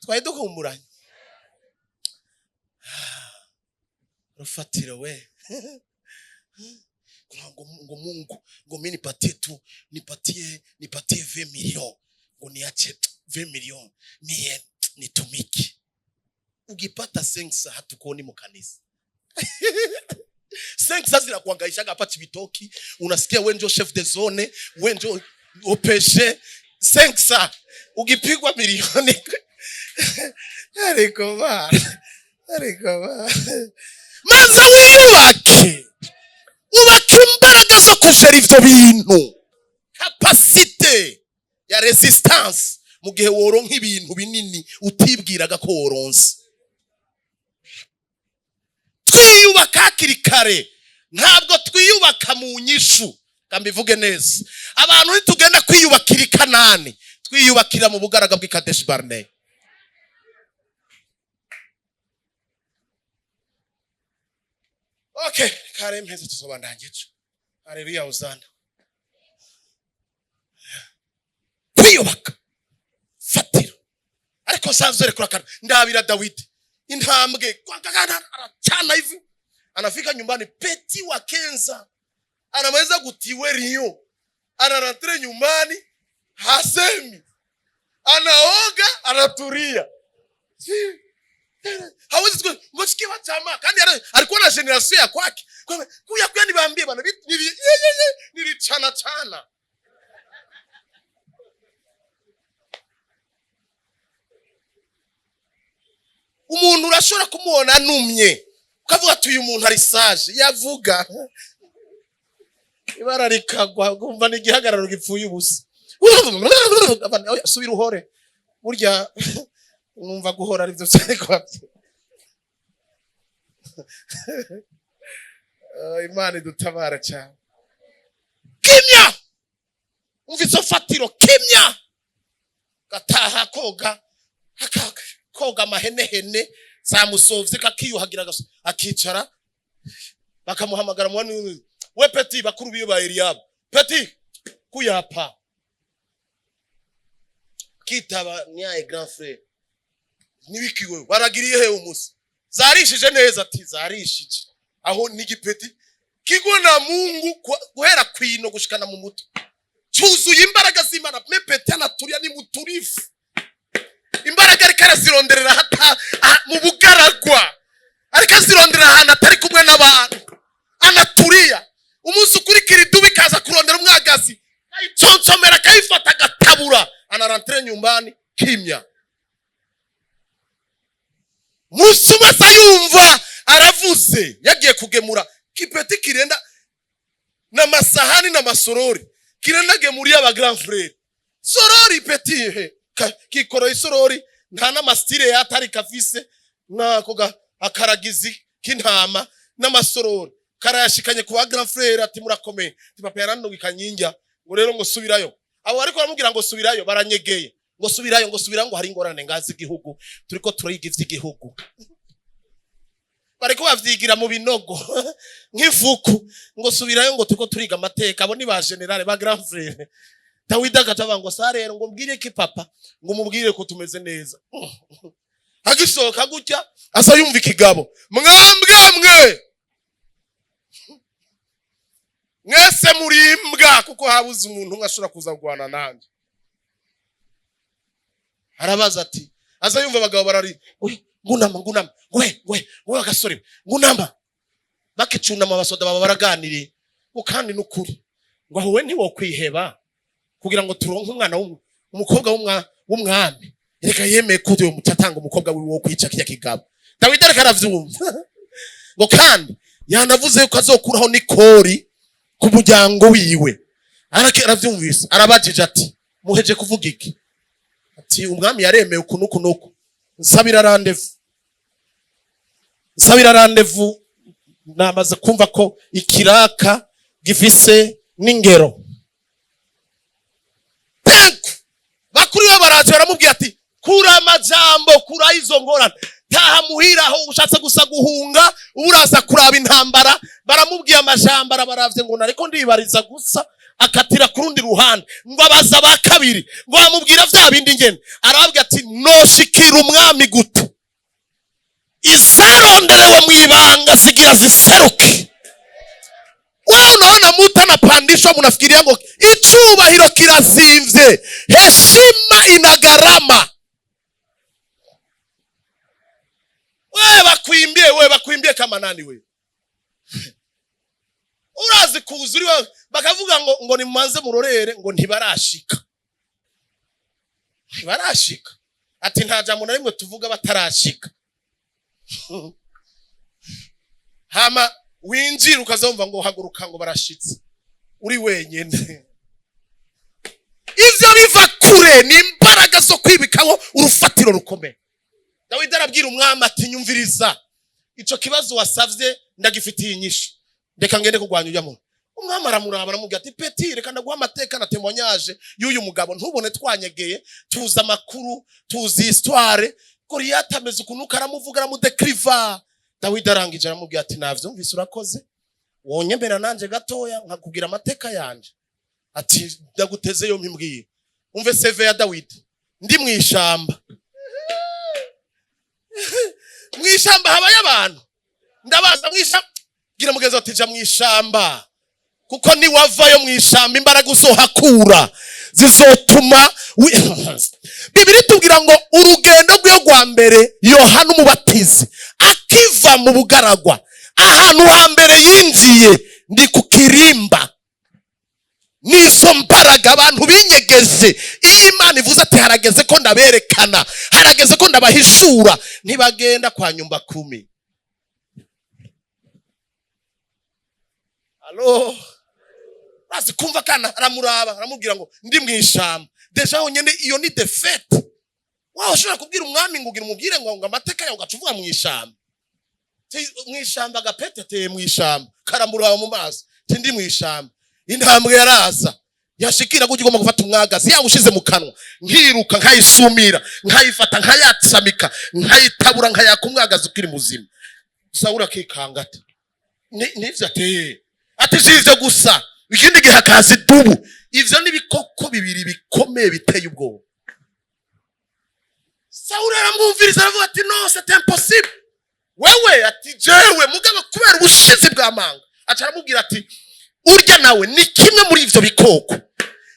twari dukumburanye. Rufatiro we, ngo Mungu, ngo mi nipatie tu, nipatie 20 millions, ngo niache 20 millions mie nitumike. Ukipata 5 hatukuoni mu kanisa. 5 zinakuhangaishaga hapa Chibitoki, unasikia we njo chef de zone, we njo OPG. 5 ukipigwa milioni, ariko ba, ariko ba, maze wiyubake, ubake imbaraga zo kujera ivyo bintu, capacité ya résistance mu gihe woronka ibintu binini utibwiraga ko woronse. Twiyubaka hakiri kare, ntabwo twiyubaka mu nyishu. Mbivuge neza, abantu ntitugenda kwiyubakira i Kanani, twiyubakira mu bugaraga bw'i Kadeshi Barne. Okay, kare mpeze tuzobandanya ejo. Haleluya, uzana kwiyubaka fatiro, ariko nsanzwe rekura kana ndabira Dawidi intambwe arachana hivi, anafika nyumbani, peti wa Kenza anamaliza kutiwe rio, anarentre nyumbani, hasemi, anaoga, anaturia. Hawezi ngo sikiwa chama kandi alikuwa na generation ya kwake kuya kuya, nibaambie bana, nilichana chana. Umuntu urashobora kumubona anumye ukavuga ati uyu muntu ari sage, yavuga ibara rikagwa, kumva ni igihagararo gipfuye ubusa. Subira uhore, burya numva guhora aribyo byari kuba. Imana idutabara cyane. Kimya, umva izo fatiro, kimya, gataha koga, koga amahenehene zamusovye, kakiyuhagira, akicara, bakamuhamagara mwana we petit, bakuru biwe ba Eliabu, petit kuyapa, kitaba nyaye grand frère, nibiki wewe baragiriye he umusi zarishije neza? Ati zarishije. Aho ni gipeti kigo na Mungu guhera kwino gushikana mu mutwe cyuzuye imbaraga z'Imana. Me petit anaturia, ni muturifu, imbaraga ariko arazironderera hata mu bugaragwa, ariko azironderera ahantu atari kumwe n'abantu, anaturia. Umunsi ukurikira idubu ikaza kurondera umwagazi, ayiconshomera, akayifata, agatabura, anarentre nyumbani kimya. Umunsi umwe aza yumva aravuze, yagiye kugemura kipeti kirenda n'amasahani n'amasorori, kirenda gemuriye aba grand frère sorori. Petit he kikoroye isorori, nta n'amasitire yatari kafise nako akaragizi k'intama n'amasorori, karayashikanye ku ba grand frère, ati murakomeye? Ati papa yarandungika nyinjya, ngo rero ngo subirayo. Abo ariko baramubwira ngo subirayo, baranyegeye, ngo subirayo, ngo subirayo, ngo hari ingorane ngazi igihugu, turiko turiga ivy'igihugu, bariko bavyigira mu binogo nk'ifuku, ngo subirayo, ngo turiko turiga amateka. Abo ni ba général ba grand frère. Dawidi agaca avuga ngo sa rero, ngo mbwire ki papa? Ngo mubwire ko tumeze neza. Agisohoka gutya, aza yumva ikigabo: mwambwa mwe, mwese muri imbwa, kuko habuze umuntu umwe ashobora kuza kurwana nanjye. Arabaza ati, aza yumva abagabo barari: ngunama, ngunama, ngwe ngwe ngwe, agasore ngunama. Bakicunama, abasoda baba baraganiriye ngo kandi n'ukuri, ngo aho we ntiwokwiheba kugira ngo turonke umwana umukobwa w'umwami. Reka yemeye ko uyu muco atanga umukobwa wiwe wo kwica kirya kigabo. Dawidi ariko aravyumva ngo kandi yanavuze yuko azokuraho n'ikori ku muryango wiwe. Aravyumvise, arabajije ati muheje kuvuga iki? Ati umwami yaremeye uku n'uku n'uku, nsabira rendez-vous, nsabira rendez-vous, namaze kumva ko ikiraka gifise n'ingero. Baraje baramubwira ati: "Kura amajambo, kura izo ngorane, taha muhira, aho ushatse gusa guhunga uba uraza kuraba intambara." Baramubwiye amajambo, arabaravye ngo nariko ndibariza gusa, akatira ku rundi ruhande. Ngo abaza ba kabiri, ngo bamubwira vya bindi ngene, arababwira ati: "Noshikira umwami gute?" Izaronderewe mu ibanga zigira ziseruke. Wewe unaona mtu anapandishwa, mnafikiria ngo icubahiro kirazimvye. Heshima ina gharama. Wewe bakwimbie, wewe bakwimbie kama nani? Wewe urazi kuza uri wewe, bakavuga ngo nimumanze murorere, ngo ntibarashika, ntibarashika. Ati nta jambo na rimwe tuvuga batarashika. Hama winjira ukazumva ngo haguruka, ngo barashitse, uri wenyine. Ivyo biva kure, ni imbaraga zo kwibikaho urufatiro rukomeye. Dawidi arabwira umwami ati: "Nyumviriza, ico kibazo wasavye ndagifitiye inyishu, reka ngende kurwanya ujya muntu." Umwami aramuraba, aramubwira ati: "Petit, reka ndaguha amateka na témoignage y'uyu mugabo. Ntubone twanyegeye, tuzi amakuru, tuzi histoire. Goliyati ameze ukuntu." Karamuvuga, aramudekriva. Dawidi arangije aramubwira ati: "Navyumvise, urakoze. Wonyemera nanje gatoya nkakubwira amateka yanje?" Ati: "Ndaguteze yompi, mbwira." Umve CV ya Dawidi: "Ndi mw'ishamba." Mw'ishamba habayo abantu. Ndabaza, mw'ishamba? Bwira mugenzi wawe ati: "Ja mw'ishamba," kuko niwavayo mw'ishamba imbaraga uzohakura zizotuma Bibiri tubwira ngo urugendo rw'iyo rwa mbere, Yohana Umubatizi akiva mu bugaragwa, ahantu hambere yinjiye ndi ku kirimba. N'izo mbaraga abantu binyegeje, iyo Imana ivuze ati: "Harageze ko ndaberekana, harageze ko ndabahishura," ntibagenda kwa nyumba kumi. Alo, urazi kumva kana aramuraba, aramubwira ngo: "Ndi mu ishamba." Déjà honyine iyo ni défaite. Wawe ushobora kubwira umwami ngo ugira umubwire ngo amateka yawe, ugaca uvuga mu ishamba. Mu ishamba agapete ateye mu ishamba, karamuraba mu maso ti: "Ndi mu ishamba." Intambwe yaraza, yashikira gutya, ugomba gufata umwagazi, yawushize mu kanwa, nkiruka nkayisumira, nkayifata, nkayatsamika, nkayitabura, nkayaka umwagazi ukiri muzima. Sawuli akikanga ati: "Nivyo?" Ateye ati: "Si ivyo gusa, ikindi gihe hakaza idubu." Ivyo ni ibikoko bibiri bikomeye biteye ubwoba. Sawuli aramwumviriza, aravuga ati: "No, c'est impossible." Wewe ati: "Jewe." Mugabo kubera ubushizi bw'amanga, aca aramubwira ati: "Urya nawe ni kimwe muri ivyo bikoko,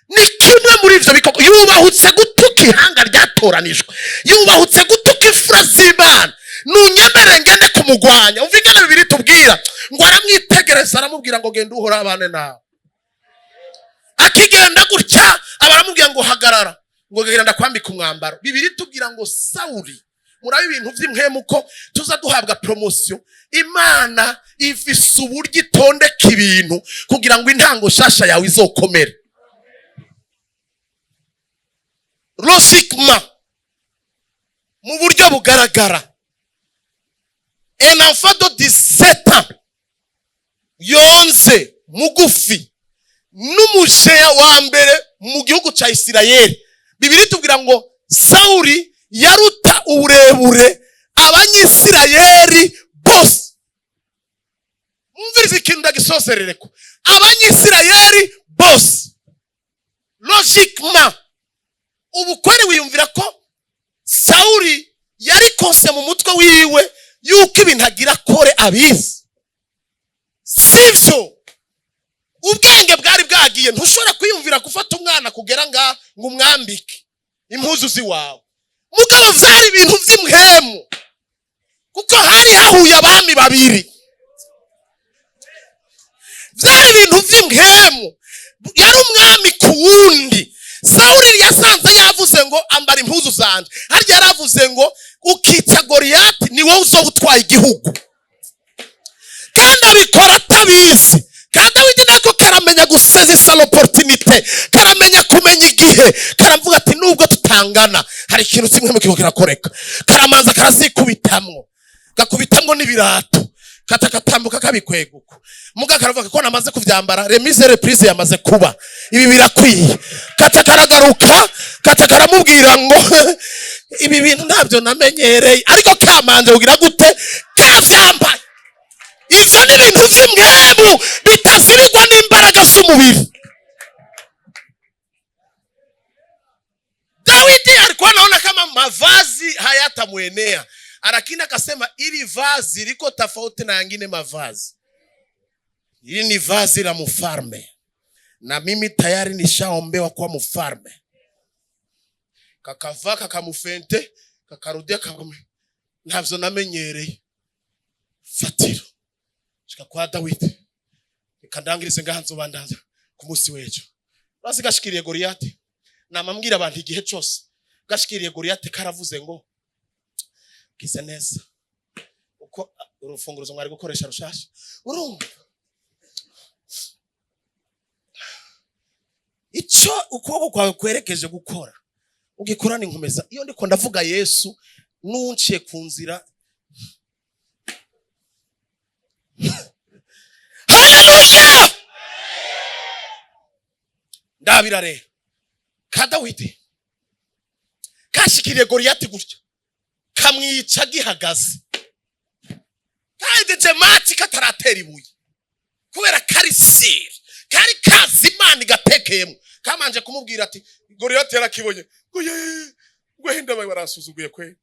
ni kimwe muri ivyo bikoko." Yubahutse gutuka ihanga ryatoranijwe, yubahutse gutuka imfura z'Imana. Nunyemere ngende kumugwanya. Umva ingene Bibiri tubwira ngo aramwitegereza, aramubwira ngo: "Genda, Uhora abane nawe." Akigenda gutya, aba aramubwira ngo: "Hagarara," ngo: "Genda ndakwambika umwambaro." Bibiri tubwira ngo Sawuli, murabe ibintu vy'impwemu ko tuza duhabwa promotion. Imana ifise uburyo itondeka ibintu kugira ngo intango shasha yawe izokomere. Logiquement, mu buryo bugaragara, un enfant de 17 ans yonze mugufi n'umujeya wa mbere mu gihugu ca Isirayeli. Bibiri tubwira ngo Sawuli yaruta uburebure Abanyisirayeli bose. Mwumvirize ikintu ndagisozerereko. Abanyisirayeli bose, logiquement, ubukweri wiyumvira ko Sawuli yari kose mu mutwe wiwe yuko ibintu agira kore abizi, sivyo? Ubwenge bwari bwagiye. Ntushobora kwiyumvira gufata umwana kugera ngaha ngo umwambike impuzu ziwawe. Mugabo vyari ibintu vy'impwemu, kuko hari hahuye abami babiri. Vyari ibintu vy'impwemu, yari umwami ku wundi. Sawuli yasanze yavuze ngo: "Ambara impuzu zanje." Harya yaravuze ngo: "Ukica Goriyati, ni wowe uzoba utwaye igihugu." Kandi abikora atabizi. Kandi Dawidi nako karamenya gusezisa l'opportunité, karamenya kumenya igihe. Karavuga ati: "Nubwo tutangana, hari ikintu kimwe mu kigo kirakoreka." Karamanza karazikubitamwo, gakubitamwo n'ibirato. Kaca katambuka kabikweguka, muga karavuga ko namaze kuvyambara, remise reprise yamaze kuba, ibi birakwiye. Kaca karagaruka, kaca karamubwira ngo ibi bintu ntabyo namenyereye, ariko kamanje kugira gute? Kavyambaye. Ivyo ni ibintu vy'impwemu bitazibirwa n'imbaraga z'umubiri. Dawidi alikuwa anaona kama mavazi hayatamwenea, lakini akasema ili vazi liko tofauti na yangine mavazi. Hili ni vazi la mfalme, na mimi tayari nishaombewa kuwa mfalme. Kakavaa, kakamufente, kakarudia, ntabyo namenyereye. Fatiro shika kwa Dawidi. Reka ndangirize ngaha, nzobandaza ku munsi w'ejo. Urazi gashikiriye Goliyati, namambwira abantu igihe cyose gashikiriye Goliyati karavuze ngo gize neza uko urufunguruzo mwari gukoresha rushasha. Urumva icyo ukuboko kwawe kwerekeje gukora, ugikorana inkomeza. Iyo ndiko ndavuga Yesu nunciye ku nzira. Haleluya! Ndabira rero ka Dawidi kashikiriye Goliyati gutya, kamwica gihagaze, kahejeje match kataratera ibuye, kubera kari siri kari kazi Imana igatekeyemo. Kamanje kumubwira ati Goliyati yarakibonye ngo ye, ngo henda bawe barasuzuguye kwe,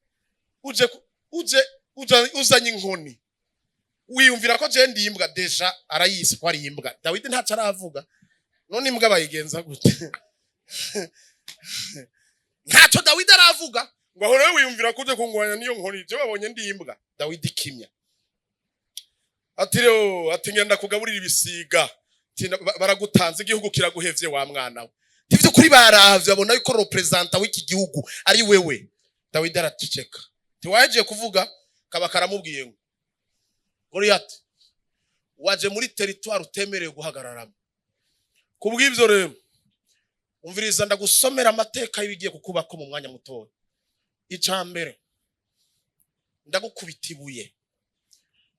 uje uje uzanye inkoni, wiyumvira ko je ndi imbwa. Déjà arayise ko ari imbwa. Dawidi ntaco aravuga. None imbwa bayigenza gute? Ntacyo Dawidi aravuga. Ngo aho rero wiyumvira ko uje kungwanya niyo nkoni, je babonye ndi imbwa. Dawidi kimya ati rero, ati ngenda kugaburira ibisiga. Ati, baragutanze, igihugu kiraguhevye wa mwana we. Tivyo kuri baravye babona yuko representant w'iki gihugu ari wewe. Dawidi araceceka. Tiwahejeje kuvuga, kaba karamubwiye ngo Goliyati, waje muri territoire utemerewe guhagararamo. Kubw'ivyo rero umviriza, ndagusomera amateka y'ibigiye kukubako mu mwanya mutoya. Ica mbere, ndagukubita ibuye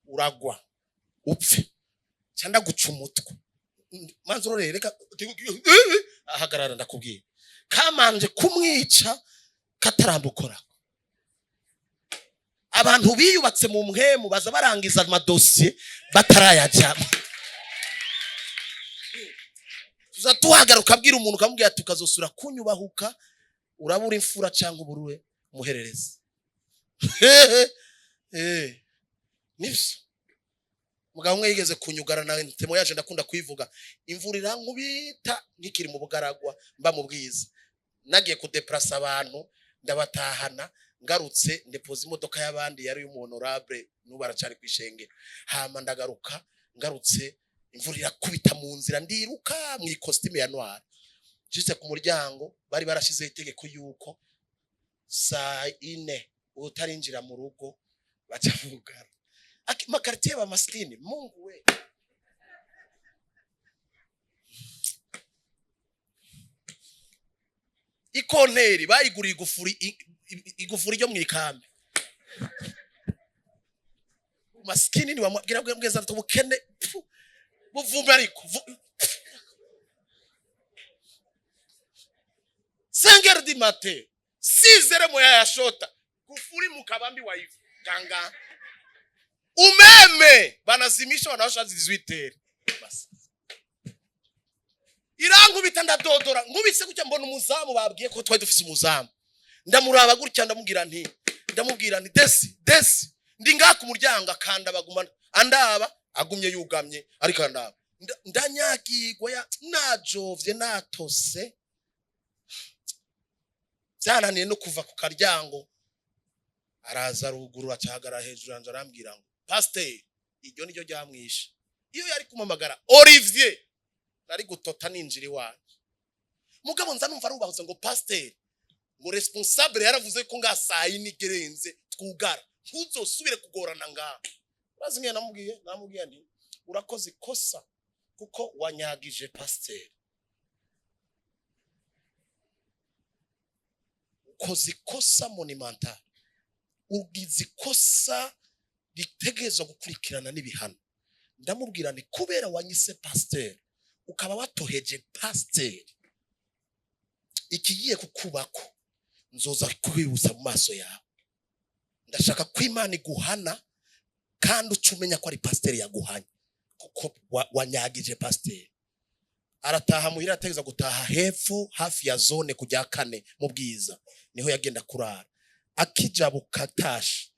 uragwa upfe, ca ndaguca umutwe. Manza urorere, reka ahagarara. Ndakubwiye kamanje kumwica katarambukora. Abantu biyubatse mu mpwemu baza barangiza amadosiye batarayajyamo. Tuza tuhagaruka abwira umuntu, ukamubwira ati ukazosura kunyubahuka, urabura imfura cyangwa uburure muhererezi. Nibyo. Mugabo umwe yigeze kunyugara na temo yaje, ndakunda kuyivuga. Imvura irankubita nkikiri mu bugaragwa, mba mu bwiza, nagiye kudeplasa abantu ndabatahana. Ngarutse ndepoza imodoka y'abandi, yari y'umu honorable, n'ubu aracari kwishengero. Hama ndagaruka, ngarutse imvura irakubita mu nzira, ndiruka mu ikositimu ya noir. Nshitse ku muryango, bari barashizeho itegeko yuko saa 4 utarinjira mu rugo baca bugara. Makartier ba maskini, Mungu we! Ikonteri bayiguriye igufuri, igufuri ryo mu ikambi. Maskini ni wamubwira bweza ubukene buvume ariko 5 heures du matin, 6 heures moya ya shota kufuri mukabambi wa hivi ganga, umeme banazimisha, wanawasha 18 heures. Basi irankubita, ndadodora. Nkubise gutya mbona umuzamu, babwiye ko twari dufise umuzamu. Ndamuraba gutya, ndamubwira nti desi, desi, ndi ngaha ku muryango. Akanda baguma andaba, agumye yugamye ariko andaba. Ndanyagirwa ya najovye, natose, byananiye no kuva ku karyango. Araza arugurura, acahagarara hejuru yanjye, arambwira ngo pasiteri, iryo niryo ryamwishe. Iyo yari kumamagara Olivier, nari gutota ninjira iwanjye. Mugabo nza numva arubahutse ngo pasiteri, ngo responsable yaravuze ko nga saa yine igerenze twugara, ntuzosubire kugorana ngaha. Urazi ngiye namubwiye nti urakoze ikosa kuko wanyagije pasiteri, ukoze ikosa monumental, ugize ikosa. Bitegerezwa gukurikirana n'ibihano. Ndamubwira nti: "Kubera wanyise pasiteri, ukaba watoheje pasiteri, ikigiye kukubako nzoza kubibutsa mu maso yawe. Ndashaka ko Imana iguhana, kandi uca umenya ko ari pasiteri yaguhanye, kuko wanyagije pasiteri." Arataha muhira, ategeza gutaha hepfo hafi ya zone kujya kane mu Bwiza, niho yagenda kurara. Akijabuka atashe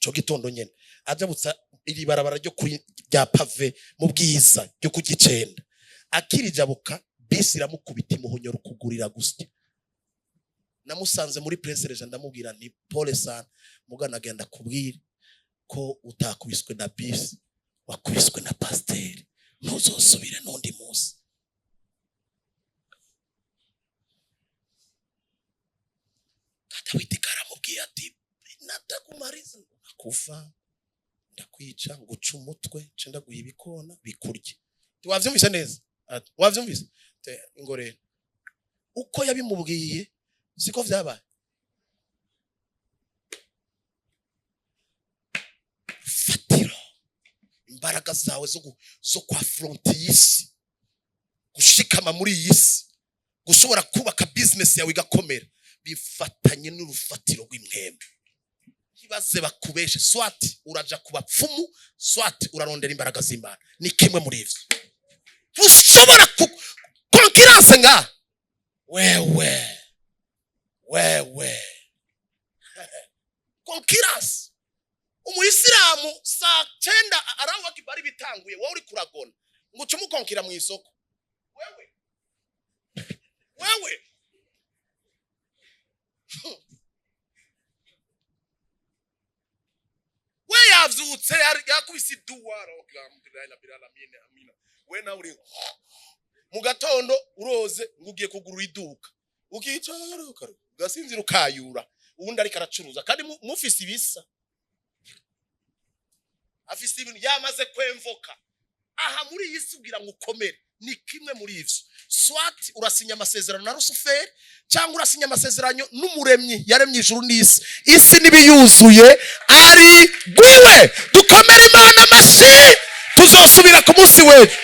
ico gitondo nyene, ajabutsa iri barabara ryo kuri rya pavé mu Bwiza ryo ku Gicenda, akirijabuka bisi iramukubita, imuhonyora ukugurira gusya. Namusanze muri presereje, ndamubwira nti: "Pole sana, mugana agenda kubwira ko utakubiswe na bisi, wakubiswe na pasiteri. Ntuzosubire n'undi munsi." Dawidi karamubwiye ati: "Natakumariza nakufa, ndakwica, nguca umutwe, nce ndaguha ibikona bikurye." Wavyumvise neza? Ati: "Wavyumvise?" Ngo rero uko yabimubwiye siko vyabaye. Fatiro imbaraga zawe zo kwafronta iyi si, gushikama muri iyi si, gushobora kubaka business yawe igakomera, bifatanye n'urufatiro rw'impwemu. Ntibaze bakubeshe. Soit uraja ku bapfumu, soit urarondera imbaraga z'Imana, ni kimwe muri ivyo. Ntushobora concurrence nga wewe wewe concurrence. Umuyisilamu saa 9 araho akibari bitanguye, wowe uri kuragona ngo uce umukonkira mu isoko. Wewe wewe we yavyutse, yakubise iduwa, we nawe uri mu gatondo uroze ngo ugiye kugurura iduka, ukicara ugasinzira, ukayura, uwundi ariko aracuruza. Kandi mufise ibisa, afise ibintu yamaze kwemvoka. Aha muri iyi si ugira ngo ukomere, ni kimwe muri ivyo: soit urasinya amasezerano na Rusuferi, cyangwa urasinya amasezerano n'Umuremyi yaremye ijuru n'isi, isi n'ibiyuzuye ari gwiwe. Dukomere Imana amashyi. Tuzosubira ku munsi w'ejo.